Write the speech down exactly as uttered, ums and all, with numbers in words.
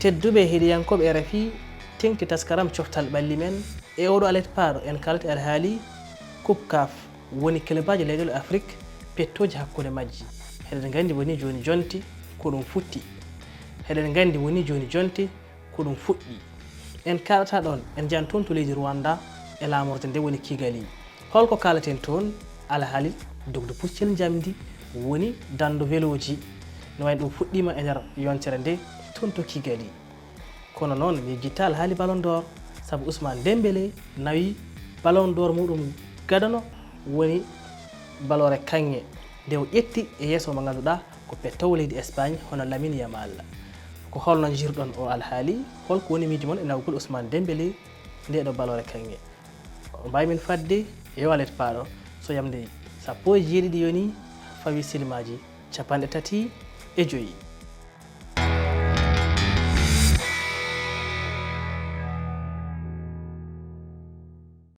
Tedduɓe heɗiyankooɓe R F I, teŋti taskaram coftal ɓalli men. E oɗo alet paaɗo en kalati alhaali Coupe caf, woni kelebaaji leyɗeele Afrik pettooji hakkunde majji. Heɗen nganndi woni jooni jonte ko ɗum fuɗɗi. Heɗen nganndi woni jooni jonte ko ɗum fuɗɗi. En kaɗata ɗoon, en njahan toon to leydi Rwanda e laamorde nde woni Kigali. Holko kaalaten toon? Alhaali dogdu puccel njamndi woni dando velooji. No wayi ɗum fuɗɗiima e nder yontere nde toon to Kigali. Kono noon mi yejjitta alhaali Ballon d'Or, sabu Ousmane Dembélé nawi Ballon d'Or muɗum gadano woni baloore kaŋŋe nde o ƴetti e yeeso mo ngannduɗaa ko pettoowo leydi Espagne hono Lamine Yamal. Ko holno njiyirɗon o alhaali? Holko woni miijo mon e nawgol Ousmane Dembélé ndeɗo baloore kaŋŋe? O mbaawi min fadde e walet paaɗo so yamde sappo e jeeɗiɗi yoni fawi silimaaji capanɗe tati e joyi.